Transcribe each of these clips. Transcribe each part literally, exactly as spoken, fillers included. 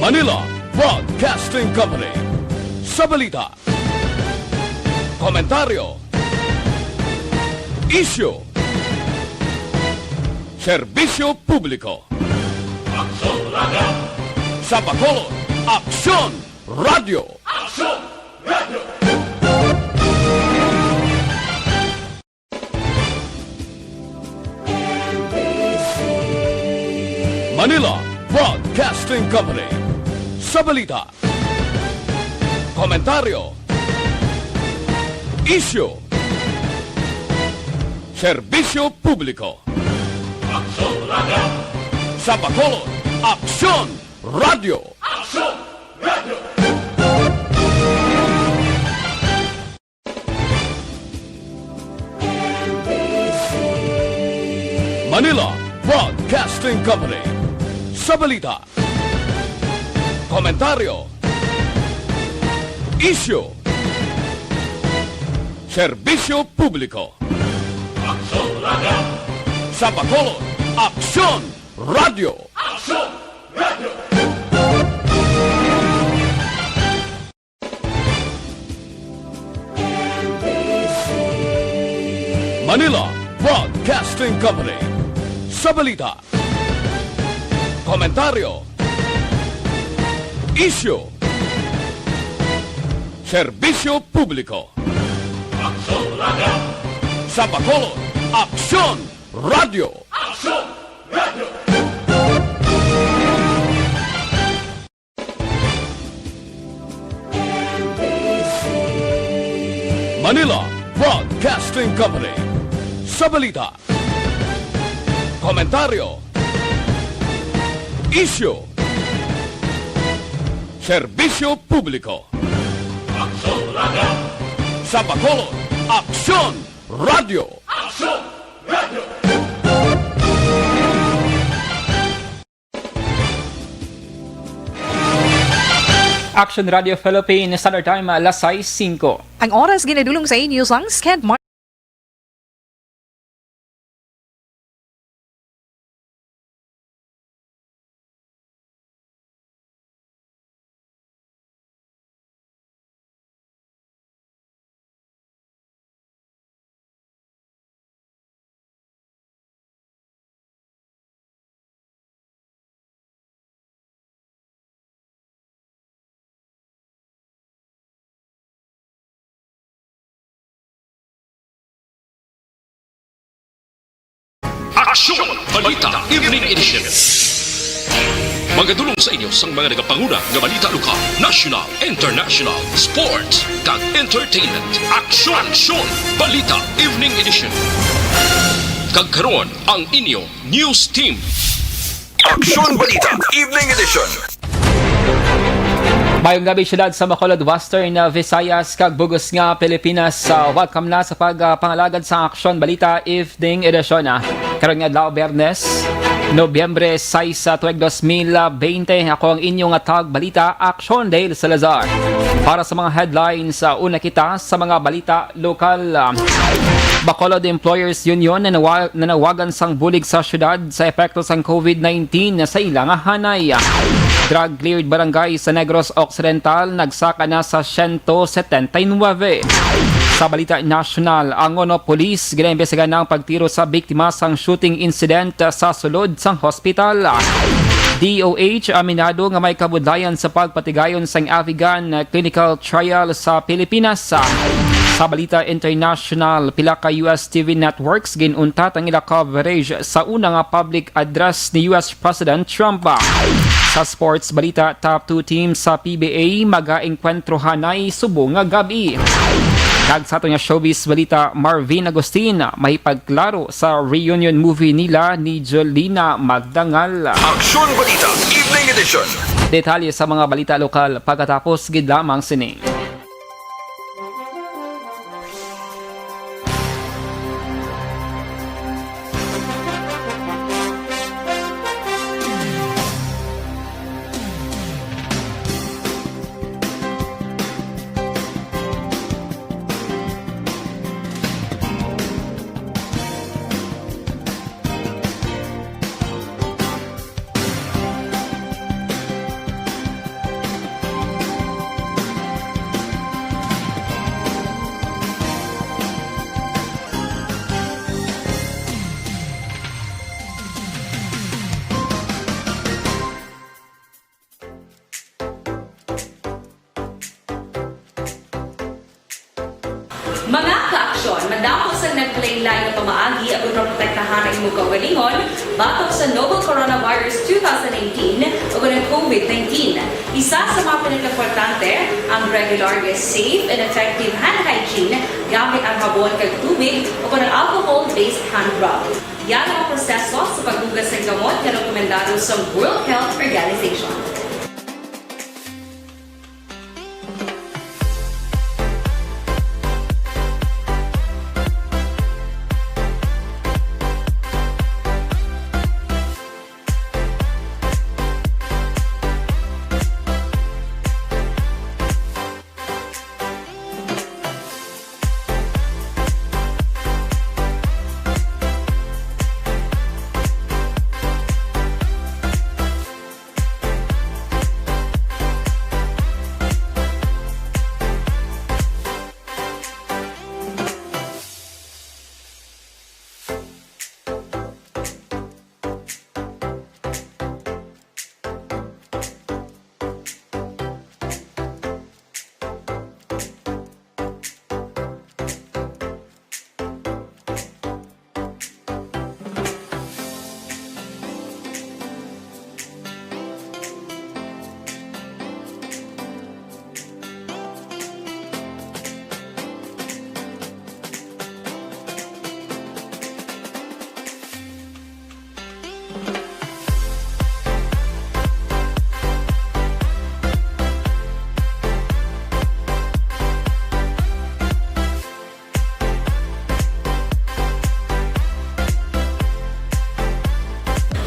Manila Broadcasting Company. Sa balita, komentaryo, isyu, serbisyo publiko. Aksyon Radio. Sa Bacolod, Aksyon Radio. Aksyon Radio. Manila Broadcasting Company. Sa balita, komentaryo, isyu, serbisyo publiko. Aksyon Radio. Sa Bacolod, Aksyon Radio. Aksyon Radio. Manila Broadcasting Company. Sa balita, komentaryo, isyu, serbisyo publiko. Aksyon Radio. Sa Bacolod, Aksyon Radio. Aksyon Radio. Manila Broadcasting Company. Sa balita, komentaryo, isyu, serbisyo publiko. Aksyon Radio. Sa Bacolod, Aksyon Radio. Aksyon Radio. Manila Broadcasting Company. Sa balita, komentaryo, isyu, serbisyo publiko. Aksyon Radio. Sa Bacolod, Aksyon Radio. Aksyon Radio. Action Radio Philippines, Standard Time, alas sais singko. Ang oras ginadulong sa inyo sang Skidmart. Aksyon! Balita Evening Edition. Magadulong sa inyo sang mga nagapanguna nga balita lokal, national, international, sports, kag entertainment. Aksyon! Aksyon! Balita Evening Edition. Kag karon, ang inyo news team. Aksyon Balita Evening Edition. Mayong gabi, siyudad sa Bacolod, Western, uh, Visayas, kag bug-os nga Pilipinas. Uh, welcome na sa pag, uh, pangalagad sa Aksyon Balita Evening Edition, ah. Karon nga adlaw, Biyernes, Nobyembre sais, sa tuig dos mil bente. Ako ang inyo nga tag balita, Aksyon Dale Salazar. Para sa mga headlines, uh, una kita sa mga balita lokal. Ah, Bacolod Employers Union nanawa-, nanawagan sang bulig sa siyudad sa epekto sang covid nineteen sa ila nga hanay. Drug-cleared barangay sa Negros Occidental nagsaka na sa siyento setenta y nuebe. Sa balita nasyonal, Angono Police ginaimbestigahan ang pagtiro sa biktima sang shooting incident sa sulod sang hospital. D O H aminado nga may kabudlayan sa pagpatigayon sang Avigan clinical trial sa Pilipinas. Sa balita international, pila ka U S T V networks gin-untat ang ila coverage sa una nga public address ni U S President Trump. Sa sports balita, top two teams sa P B A magaengkwentro hanay subong nga gab-i. Kag sa aton nga showbiz balita, Marvin Agustin mahipagklaro sa reunion movie nila ni Jolina Magdangal. Aksyon Balita Evening Edition. Detalye sa mga balita lokal pagkatapos gid lamang sini. Naglain-lain nga pamaagi agud maprotektahan ang imong kaugalingon batok sa novel coronavirus two thousand nineteen ug ang COVID nineteen. Isa sa mga pinakaimportante ang regular nga safe and effective hand hygiene gamit ang habon kag tubig o kon ang alcohol-based hand rub. Yara ang proseso sa paghugas sang gamot nga rekomendado sang World Health Organization.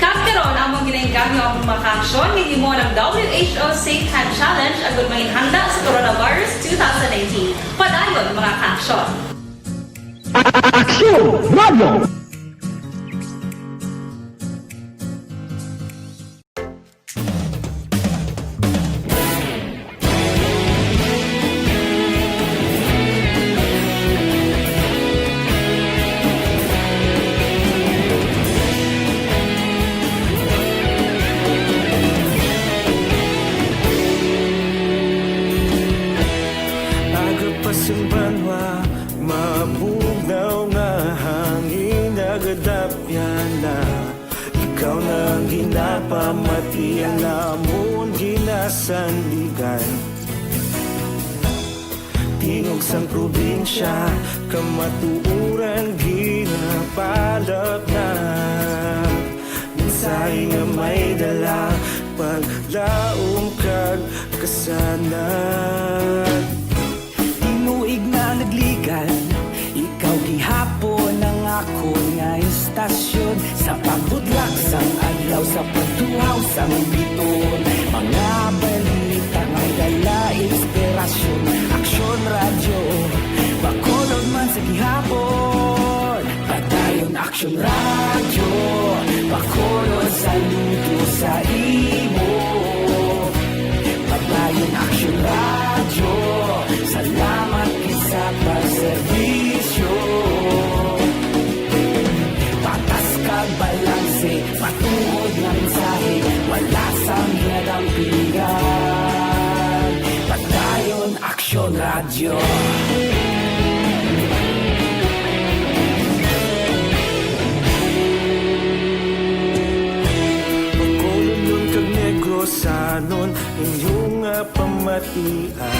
Kag karon, among ginainganyo ang mga kaaksyon nga himo ng W H O Safe Hand Challenge agud manginhanda sa coronavirus two thousand nineteen. Padayon, mga kaaksyon. Aksyon Radio! Aga pa sing banwa, mabugnaw nga hangin nagadapyan na. Ikaw na ang ginapamati, ang amon ginasandigan. Tingog sang probinsya, kamatuoran ginapalat na. Mensahe nga may dala, paglaom kag kasanag. Tinuig na nagligan, ikaw gihapon ang akon nga istasyon. Sa pagbudlak sang adlaw, sa pagtuhaw sang biton, mga balita nga dala inspirasyon. Aksyon Radyo, Bacolod man sa gihapon. Padayon Aksyon Radyo, Bacolod, saludo sa imo. Padayon Aksyon Radyo, salamat gid sa pagserbisyo. Patas kag balanse, matuod nga mensahe, wala sang ginadampingan. Padayon Aksyon Radyo. Bacolodnon kag Negrosanon, inyo nga pamatian.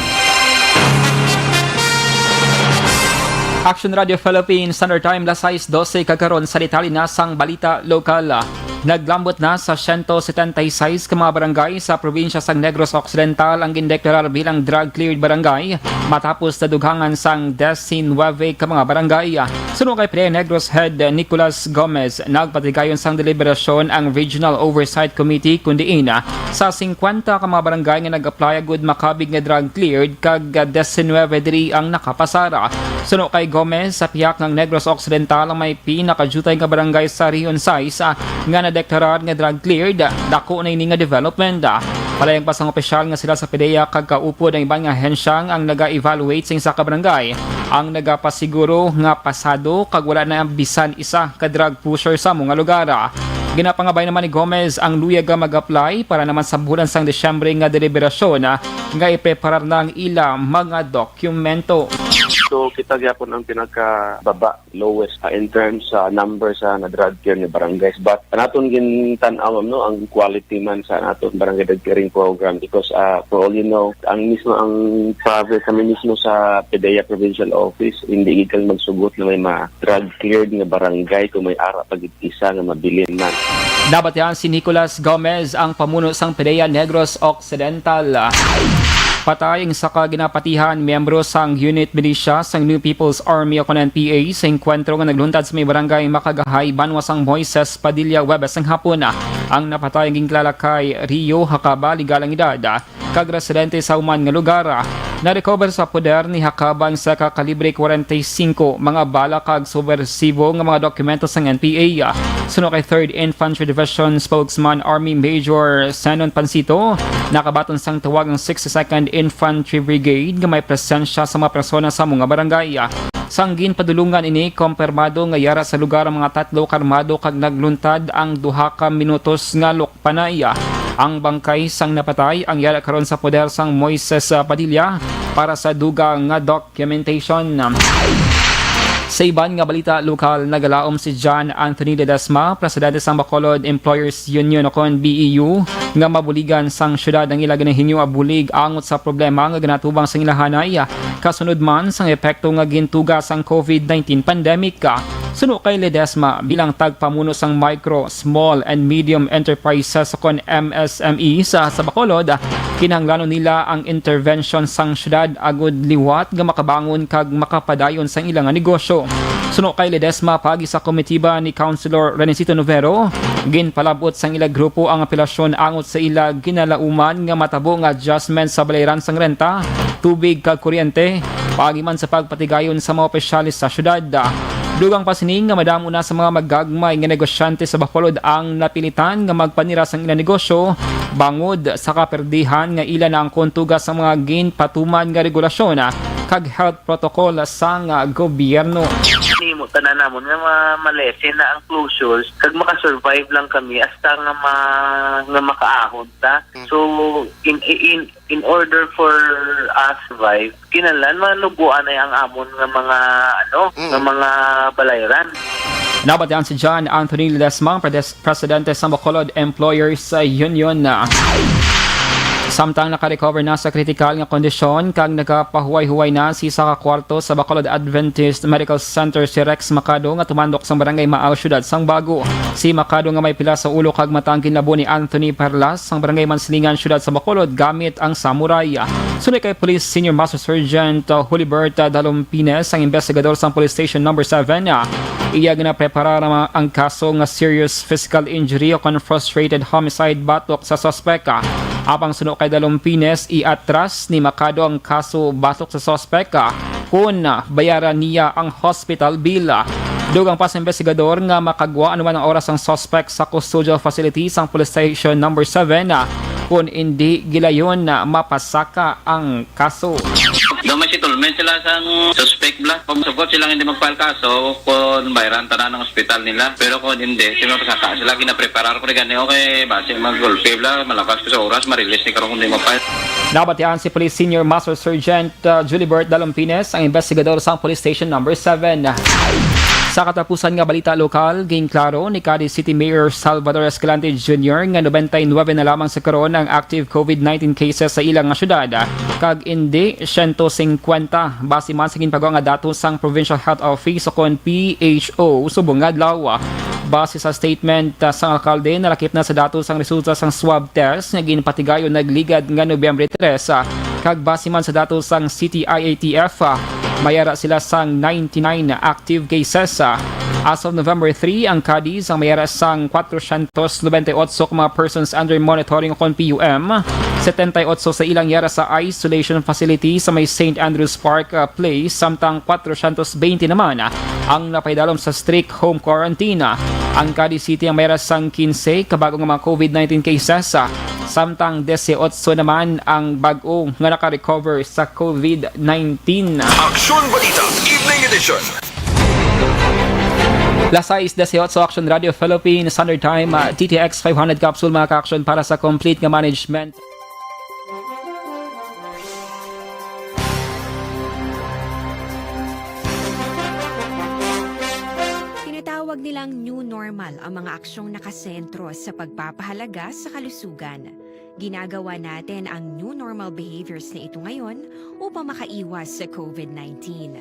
Action Radio Philippines, Standard Time, las sais dose, kag karon sa detalye na sang balita lokal. Naglambot na sa siyento setenta y seis ka mga barangay sa probinsya sang Negros Occidental ang gindeklarar bilang drug-cleared barangay matapos nadughangan sang disinuwebe ka mga barangay. Suno kay P D A Negros Head Nicolas Gomez, nagpatigayon sang deliberasyon ang Regional Oversight Committee, kun diin sa singkwenta ka mga barangay nga nag-apply agud makabig nga drug-cleared, kag disinuwebe diri ang nakapasar. Suno kay Gomez, sa pihak ng Negros Occidental ang may pinakadiutay nga barangay sa Rehiyon sais, ah, nga nadeklarar nga drug cleared. Dako na ini nga development. Palayag pa sang opisyal nga sila sa P D E A kag kaupod ang iban nga ahensya ang naga-evaluate sa isa ka barangay ang nagapasiguro nga pasado kag wala na bisan isa ka drug pusher sa amo nga lugar. Ginapangabay naman ni Gomez ang luyag nga mag-apply para naman sa bulan sang Disyembre nga deliberasyon, ah, nga ipreparar na ang ila mga dokumento. So, kita gyapon ang pinakababa, lowest, ah, in terms sa number sa na-drug care nga barangays. But ang aton gintan-aw, no, ang quality man sa aton barangay drug caring program because, ah, for all you know, ang mismo, ang province, kami mismo sa PDEA Provincial Office, hindi gid kami magsugot na may ma-drug cleared nga barangay kung may ara pa gid isa nga mabilin man. Nabatian si Nicolas Gomez, ang pamuno sang PDEA Negros Occidental. Patay ang isa ka ginapatihan miyembro sang unit militia sang New People's Army o kon N P A sa engkwentro nga nagluntad sa may barangay Makagahay, banwa sang Moises Padilla, Huwebes sang hapon. Ang napatay ang ginkilala kay Rio Hakaba, legal ang edad, kag residente sa human nga lugar. Na-recover sa poder ni Hakaba ang isa ka kalibre forty-five, mga bala kag subwersibo nga mga dokumento sang N P A. Suno kay Third Infantry Division Spokesman Army Major Senon Pansito, nakabaton sang tawag ang sixty-second Infantry Brigade nga may presensya sa mga persona sa amo nga barangay. Sang ginpadulungan ini, kompirmado nga yara sa lugar ang mga tatlo ka armado kag nagluntad ang duha ka minutos nga lukpanay. Ang bangkay sang napatay ang yara karon sa poder sang Moises, ah, Padilla para sa dugang nga documentation. Sa iban nga balita lokal, nagalaom si John Anthony Ledesma, presidente sang Bacolod Employers Union o kon B E U, nga mabuligan sang syudad ang ila ginahingyo nga bulig angot sa problema nga ginatubang sang ila hanay, kasunod man sang epekto nga gintuga sang COVID nineteen pandemic. Suno kay Ledesma, bilang tagpamuno sang Micro, Small and Medium Enterprises o kon M S M Es sa, sa Bacolod, kinahanglanon nila ang intervention sang syudad agud liwat nga makabangon kag makapadayon sang ila nga negosyo. Suno kay Ledesma, paagi sa komitiba ni Councilor Renesito Novero, ginpalab-ot sang ila grupo ang apelasyon angot sa ila ginalauman nga matabo nga adjustment sa balayran sang renta, tubig kag kuryente, paagi man sa pagpatigayon sa mga opisyales sa syudad. Dugang pa sini nga madamo na sa mga magagmay nga negosyante sa Bacolod ang napilitan nga magpanira sang ila negosyo bangod sa kaperdihan nga ila naangkon tuga sa mga ginpatuman nga regulasyon kag health protocol sang gobyerno. Nimo tanan namon nga ma-, ma-lessen na ang closures kag makasurvive lang kami hasta nga ma-, nga makaahon ta. Mm. So, in, in, in order for us survive, kinahanglan manuguan ay ang amon nga mga, ano, Mm. nga mga balayran. Nabatian si John Anthony Ledesma, predes-, presidente sa Bacolod Employers Union. Samtang naka-recover na sa kritikal nga kondisyon kag nagapahuway-huway na sa isa ka kwarto sa Bacolod Adventist Medical Center si Rex Macado nga tumandok sa Barangay Maal, Siyudad sang Bago. Si Macado nga may pila sa ulo kag mata ang ginlabo ni Anthony Perlas sang Barangay Mansilingan, Siyudad sa Bacolod, gamit ang samurai. Suno kay Police Senior Master Sergeant, uh, Hulibert, uh, Dalompines, ang investigador sang Police Station Number Seven, uh, iya ginapreparar ang, ang kaso nga serious physical injury o kon frustrated homicide batok sa suspek. Apang suno kay Dalompines, iatras ni Macado ang kaso batok sa suspek, ah, kon bayaran niya ang hospital bill. Dugang pa sa investigador nga makagwa anuman ang oras ang suspek sa custodial facility sang Police Station Number Seven, ah, kon indi gilayon na mapasaka ang kaso. Daw may settlement sila sang suspect bla. Kung sugot sila hindi mag-file kaso, kung bayaran tanan ang hospital nila. Pero kung hindi, sila masaka sila, ginapreparar ko ni gani, okay, basi magulpi bla, malapas ko sa oras, ma-release ni karong hindi mag-file. Nabatian si Police Senior Master Sergeant, uh, Julibert Dalompines, ang investigador sa Police Station Number Seven. Sa katapusan nga balita lokal, ginklaro ni Cadiz City Mayor Salvador Escalante Junior nga nobenta y nuebe na lamang sa karon ang active COVID nineteen cases sa ila nga syudad, kag indi siyento singkwenta, base man sa ginpagawa nga datos sang Provincial Health Office o kon P H O subong nga adlaw. Base sa statement, ah, sang alkalde, nalakip na sa datos ang resulta sang swab test nga ginpatigayon nagligad nga Nobyembre tres, ah, kag base man sa datos sang City I A T F, ah, may ara sila sang ninety-nine active cases. Ah, as of November three, ang Cadiz ang may ara sang kwatrocientos noventa y ocho ka mga persons under monitoring o kon P U M, setenta y ocho sa ilang yara sa isolation facility sa may Saint Andrew's Park, uh, Place, samtang kwatrocientos veinte naman, uh, ang napaidalom sa strict home quarantine. Uh, ang Cadiz City ang may yara sang quince ka bago nga mga COVID nineteen cases, uh, samtang dieciocho naman ang bago nga naka-recover sa COVID nineteen. Aksyon Balita, Evening Edition. Las sais dieciocho, Action Radio Philippines, Standard Time, ah, D T X five hundred capsule, mga ka-action, para sa complete nga management. Lang new normal ang mga aksyong nakasentro sa pagpapahalaga sa kalusugan. Ginagawa natin ang new normal behaviors na ito ngayon upang makaiwas sa COVID nineteen.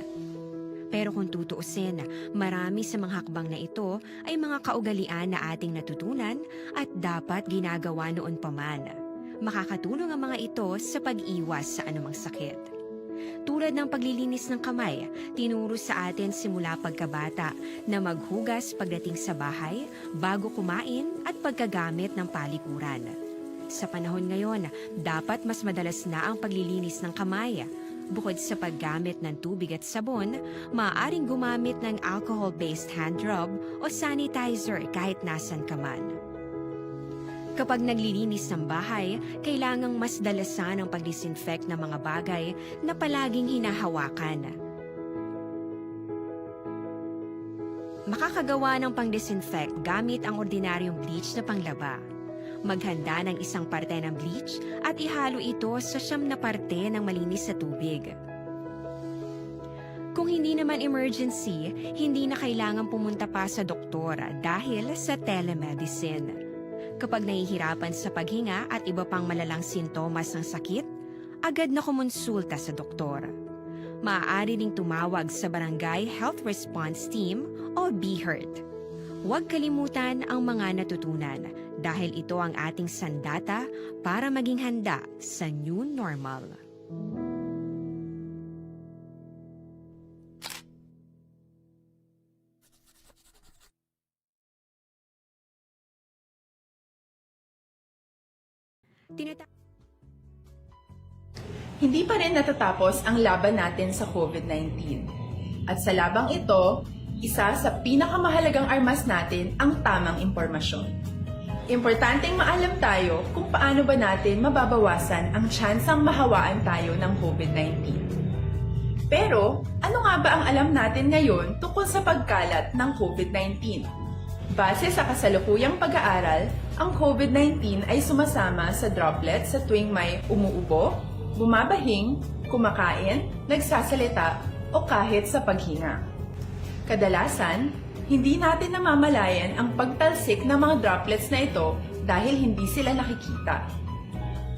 Pero kung tutuusin, marami sa mga hakbang na ito ay mga kaugalian na ating natutunan at dapat ginagawa noon pa man. Makakatulong ang mga ito sa pag-iwas sa anumang sakit. Tulad ng paglilinis ng kamay, tinuro sa atin simula pagkabata na maghugas pagdating sa bahay, bago kumain at pagkagamit ng palikuran. Sa panahon ngayon, dapat mas madalas na ang paglilinis ng kamay. Bukod sa paggamit ng tubig at sabon, maaaring gumamit ng alcohol-based hand rub o sanitizer kahit nasan ka man. Kapag naglilinis ng bahay, kailangang mas dalasan ang pag-disinfect ng mga bagay na palaging hinahawakan. Makakagawa ng pang-disinfect gamit ang ordinaryong bleach na panglaba. Maghanda ng isang parte ng bleach at ihalo ito sa siyam na parte ng malinis na tubig. Kung hindi naman emergency, hindi na kailangan pumunta pa sa doktor dahil sa telemedicine. Kapag nahihirapan sa paghinga at iba pang malalang sintomas ng sakit, agad na kumonsulta sa doktor. Maaari ring tumawag sa Barangay Health Response Team o BHERT. Huwag kalimutan ang mga natutunan dahil ito ang ating sandata para maging handa sa new normal. Tinata- Hindi pa rin natatapos ang laban natin sa COVID nineteen. At sa labang ito, isa sa pinakamahalagang armas natin ang tamang impormasyon. Importanteng maalam tayo kung paano ba natin mababawasan ang tsansang mahawaan tayo ng COVID nineteen. Pero, ano nga ba ang alam natin ngayon tungkol sa pagkalat ng COVID nineteen? Base sa kasalukuyang pag-aaral, ang COVID nineteen ay sumasama sa droplets sa tuwing may umuubo, bumabahing, kumakain, nagsasalita, o kahit sa paghinga. Kadalasan, hindi natin namamalayan ang pagtalsik ng mga droplets na ito dahil hindi sila nakikita.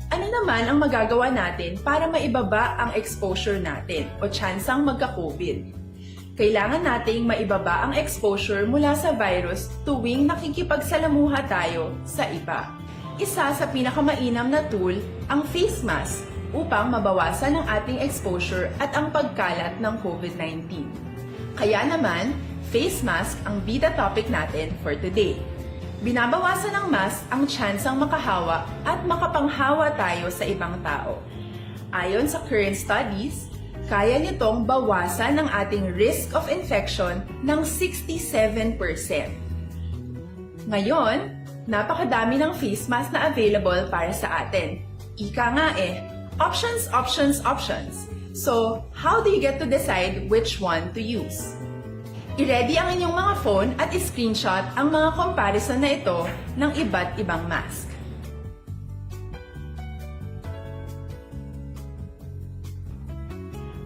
Ano naman ang magagawa natin para maibaba ang exposure natin o tsansang magka-COVID? Kailangan nating maibaba ang exposure mula sa virus tuwing nakikipagsalamuha tayo sa iba. Isa sa pinakamainam na tool ang face mask upang mabawasan ang ating exposure at ang pagkalat ng COVID nineteen. Kaya naman, face mask ang bida topic natin for today. Binabawasan ng mask ang tsansang makahawa at makapanghawa tayo sa ibang tao. Ayon sa current studies, kaya nitong bawasan ang ating risk of infection ng sixty-seven percent. Ngayon, napakadami ng face mask na available para sa atin. Ika nga eh, options, options, options. So, how do you get to decide which one to use? I-ready ang inyong mga phone at i-screenshot ang mga comparison na ito ng iba't ibang mask.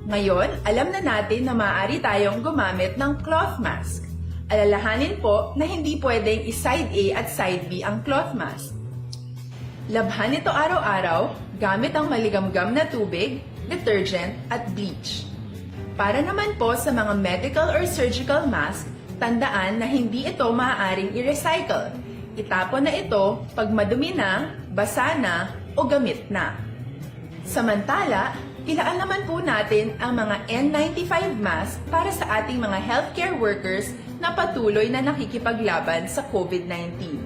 Ngayon, alam na natin na maaari tayong gumamit ng cloth mask. Alalahanin po na hindi pwedeng i-side A at side B ang cloth mask. Labhan ito araw-araw gamit ang maligamgam na tubig, detergent, at bleach. Para naman po sa mga medical or surgical mask, tandaan na hindi ito maaaring i-recycle. Itapon na ito pag madumi na, basa na, o gamit na. Samantala, ilaan naman po natin ang mga N ninety-five mask para sa ating mga healthcare workers na patuloy na nakikipaglaban sa COVID nineteen.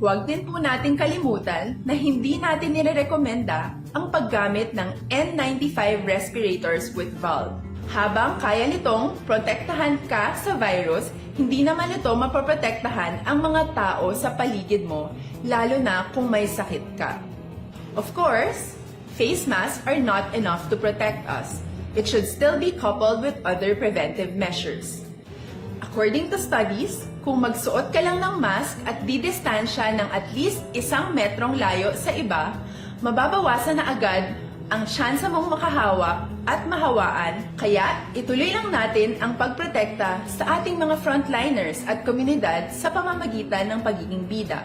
Huwag din po nating kalimutan na hindi natin nirerekomenda ang paggamit ng N ninety-five respirators with valve. Habang kaya nitong protektahan ka sa virus, hindi naman ito mapoprotektahan ang mga tao sa paligid mo, lalo na kung may sakit ka. Of course, face masks are not enough to protect us. It should still be coupled with other preventive measures. According to studies, kung magsuot ka lang ng mask at didistansya ng at least isang metrong layo sa iba, mababawasan na agad Ang tsansa mong makahawa at mahawaan, kaya ituloy lang natin ang pagprotekta sa ating mga frontliners at komunidad sa pamamagitan ng pagiging bida.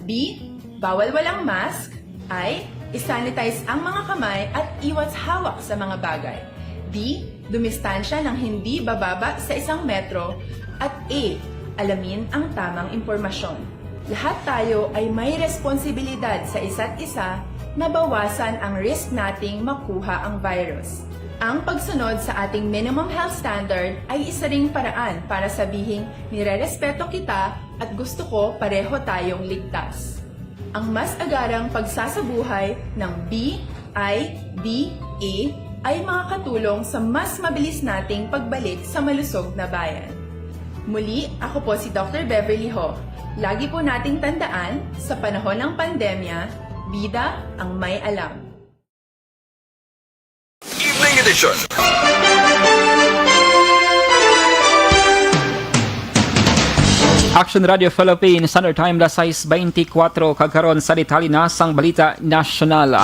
B, bawal walang mask. I, isanitize ang mga kamay at iwas hawak sa mga bagay. D, dumistansya ng hindi bababa sa isang metro. At A, alamin ang tamang impormasyon. Lahat tayo ay may responsibilidad sa isa't isa na bawasan ang risk nating makuha ang virus. Ang pagsunod sa ating minimum health standard ay isa ring paraan para sabihing nirerespeto kita at gusto ko pareho tayong ligtas. Ang mas agarang pagsasabuhay ng B I D A ay makakatulong sa mas mabilis nating pagbalik sa malusog na bayan. Muli, ako po si Doctor Beverly Ho. Lagi po nating tandaan, sa panahon ng pandemya, bida ang may alam. Evening edition. Action Radio Philippines, Standard Time, las sais beintikwatro, kag karon sa detalye na sang balita nasyonal.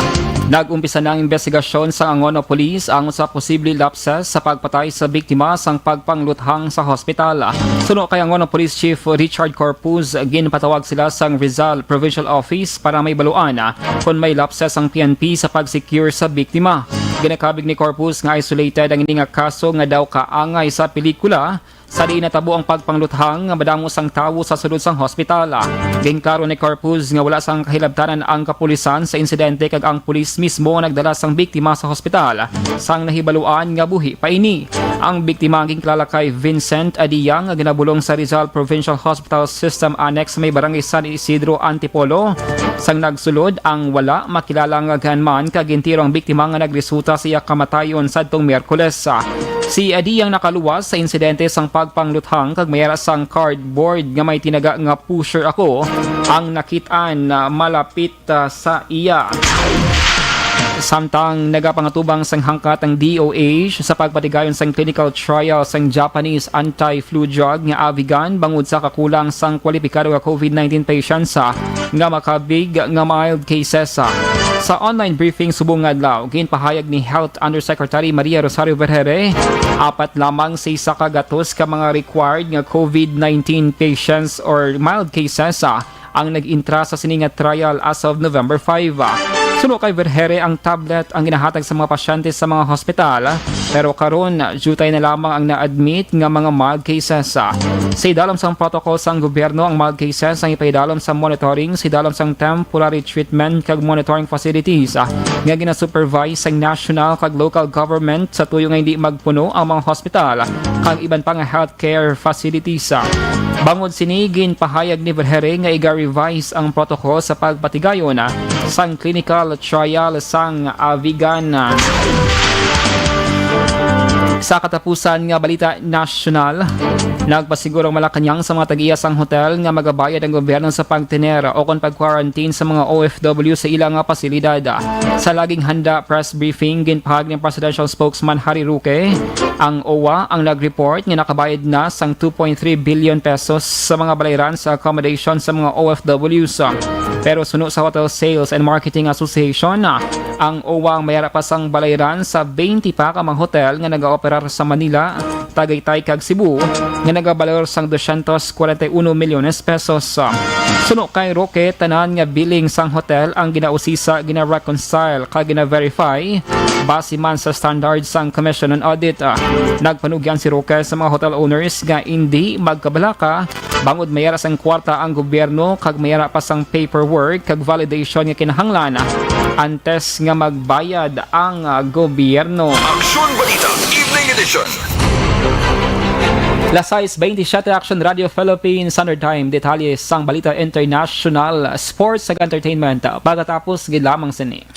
Nag-umpisa na ang investigasyon sang Angono Police ang sa posible lapses sa pagpatay sa biktima sang pagpangluthang sa hospital. Suno kay Angono Police Chief Richard Corpuz, ginpatawag sila sang Rizal Provincial Office para mahibaluan kon may lapses ang P N P sa pag-secure sa biktima. Ginakabig ni Corpuz nga isolated ang ini nga kaso nga daw kaangay sa pelikula sa diin natabo ang pagpangluthang nga madamo sang tawo sa sulod sang hospital. Ginklaro ni Corpuz nga wala sang kahilabtanan ang kapulisan sa insidente kag ang pulis mismo ang nagdala sang biktima sa hospital sang nahibaluan nga buhi pa ini. Ang biktima ang ginkilala kay Vincent Adia nga ginabulong sa Rizal Provincial Hospital System Annex sa may barangay San Isidro, Antipolo. Sang nagsulod ang wala makilala nga gunman kag gintiro ang biktima nga nagresulta sa iya kamatayon sadtong Miyerkules. Si Adia ang nakaluwas sa insidente sang pagpangluthang kag may ara sang cardboard nga may tinaga nga pusher ako ang nakit-an malapit ah, sa iya. Samtang nagapangatubang sang hangkat ang D O H sa pagpatigayon sang clinical trial sang Japanese anti-flu drug nga Avigan bangod sa kakulang sang kwalipikado nga COVID nineteen patients ah, nga makabig nga mild cases ah. Sa online briefing subong nga adlaw, ginpahayag ni Health Undersecretary Maria Rosario Vergere, apat lamang sa isa ka gatos ka mga required nga COVID nineteen patients or mild cases ah, ang nag-intra sa sini nga trial as of November five. Suno kay Vergere, ang tablet ang ginahatag sa mga pasyente sa mga hospital, pero karon diutay na lamang ang na-admit nga mga mild cases. Sa idalom sang protocol sang gobyerno, ang mild cases ang ipaidalom sa monitoring sa idalom sang temporary treatment kag monitoring facilities nga ginasupervise sang national kag local government sa tuyo nga hindi magpuno ang mga hospital kag iban pa nga health care facilities. Bangod sini, ginpahayag ni Vergere nga iga-revise ang protocol sa pagpatigayon sang clinical trial sang Avigan. Sa katapusan nga balita nasyonal, nagpasiguro ang Malacañang sa mga tag-iya sang hotel nga magabayad ang gobyerno sa pagtener o kon pag-quarantine sa mga O F W sa ila nga pasilidad. Sa Laging Handa press briefing, ginpahayag ni Presidential Spokesman Harry Roque, ang O W A ang nag-report nga nakabayad na sang two point three billion pesos sa mga balayran sa accommodation sa mga O F Ws. Pero suno sa Hotel Sales and Marketing Association, ang O W A ang may ara pa sang balayran sa twenty pa ka mga hotel nga nagaoperar sa Manila, Tagaytay kag Cebu nga nagabalor sang dosyentos kwarenta y uno milyones pesos. Suno kay Roque, tanan nga billing sang hotel ang ginausisa, gina-reconcile kag gina-verify base man sa standard sang Commission on Audit. Nagpanugyan si Roque sa mga hotel owners nga indi magkabalaka bangod may ara sang kwarta ang gobyerno kag may ara pa sang paperwork kag validation nga kinahanglan antes nga magbayad ang gobyerno. Aksyon Balita, Evening Edition. Las sais beintisyete, Action Radio Philippines Standard Time. Detalye sang balita international, sports, kag entertainment pagkatapos gid lamang sini.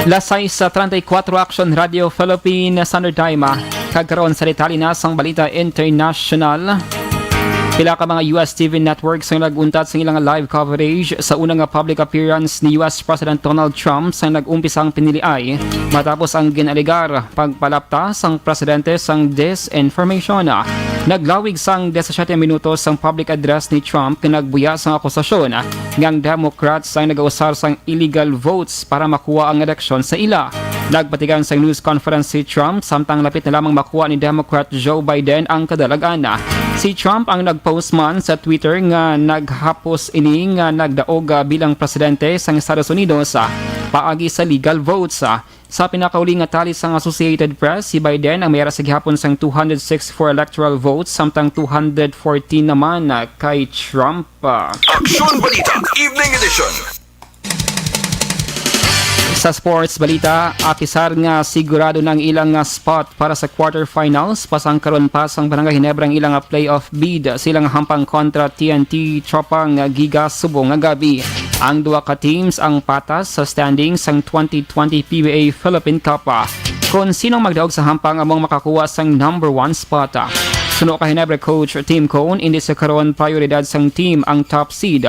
Las sais treinta y cuatro, Action Radio Philippine Standard Time, ah. Kag karon sa detalye na sang balita international. Pila ka mga U S T V networks ang nag-untat sa ilang live coverage sa una nga public appearance ni U S President Donald Trump sa nag-umpisa ang piniliay, matapos ang gin-alegar pagpalapta sang presidente sang disinformation. Naglawig sang disisiete minutos ang public address ni Trump nga nagbuya sang akusasyon nga ang Democrats ang nagausar sang illegal votes para makuha ang eleksyon sa ila. Nagpatigayon sang news conference si Trump samtang lapit na lamang makuha ni Democrat Joe Biden ang kadalagan. Si Trump ang nag-post man sa Twitter nga naghapos ini nga nagdaog, ah, bilang presidente sang Estados Unidos, ah, paagi sa legal votes, ah. Sa pinakauli nga tally sang Associated Press, si Biden ang may ara sa gihapon sang two hundred sixty-four electoral votes, samtang two hundred fourteen naman, ah, kay Trump, ah. Aksyon Balita, Evening Edition. Sa sports balita, apisar nga sigurado na ang ilang, ah, spot para sa quarterfinals, pasang karon pa sang Barangay Ginebra ang ilang, ah, playoff bid sa ilang hampang kontra T N T Tropang Giga subong nga gab-i. Ang duha ka teams ang patas sa standings sang twenty twenty P B A Philippine Cup. Kon sino ang magdaog sa hampang among makakuha sang number one spot. Suno kay Ginebra coach Tim Cone, indi sa karon prioridad sang team ang top seed,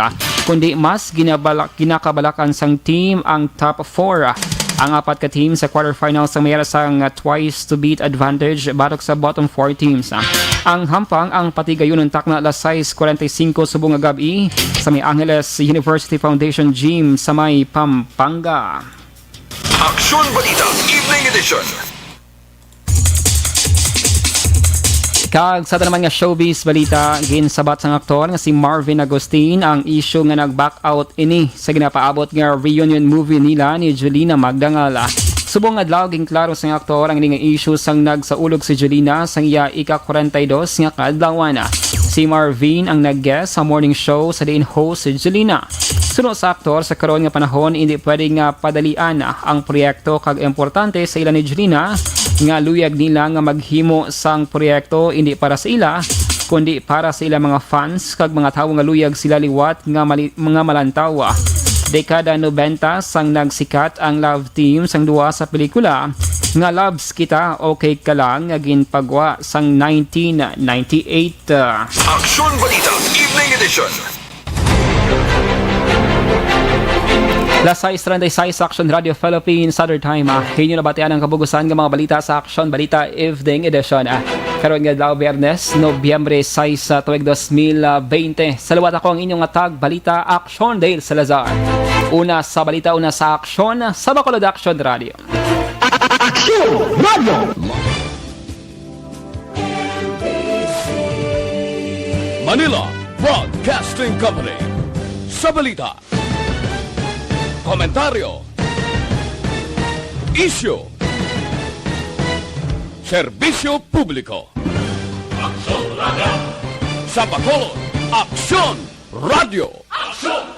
kundi mas ginabalak-, ginakabalakan sang team ang top four. Ang apat ka team sa quarterfinals ang may ara sang twice to beat advantage batok sa bottom four teams. Ang hampang ang patigayunon takna alas sais cuarenta y cinco subong nga gab-i sa may Angeles University Foundation Gym sa may Pampanga. Aksyon Balita, Evening Edition. Kag sa tanan nga showbiz balita, ginsabat sang aktor nga si Marvin Agustin ang issue nga nag-back out ini sa ginapaabot nga reunion movie nila ni Jolina Magdangal. Subong adlaw, ginklaro sang aktor ang ini nga issue sang nagsaulog si Jolina sang iya ika-kwarenta y dos nga kaadlawan. Si Marvin ang nag-guest sa morning show sa diin host si Jolina. Suno sa aktor, sa karon nga panahon, indi pwede nga padalian ang proyekto kag importante sa ila ni Jolina nga luyag nila nga maghimo sang proyekto indi para sa ila, kundi para sa ila mga fans kag mga tawo nga luyag sila liwat nga mali-, mga malantaw. Dekada nobenta sang nagsikat ang love team sang duha sa pelikula nga Loves Kita, Okay Ka Lang nga ginpagwa sang nineteen ninety-eight. Aksyon Balita, Evening Edition. Las sais treinta y seis, Action Radio Philippines, Standard Time, ah. Inyo nabatian ang kabugusan nga mga balita sa Action Balita Evening Edition, ah. Karon nga adlaw, Biyernes, Nobyembre sais, sa tuig dos mil bente. Sa liwat, ako ang inyong atag balita, Action Dale Salazar. Una sa balita, una sa aksyon, sa Bacolod Action Radio. Action Radio. Manila Broadcasting Company. Sa balita, komentaryo, isyu, serbisyo publiko. Aksyon Radio. Sa Bacolod, Aksyon Radio. Aksyon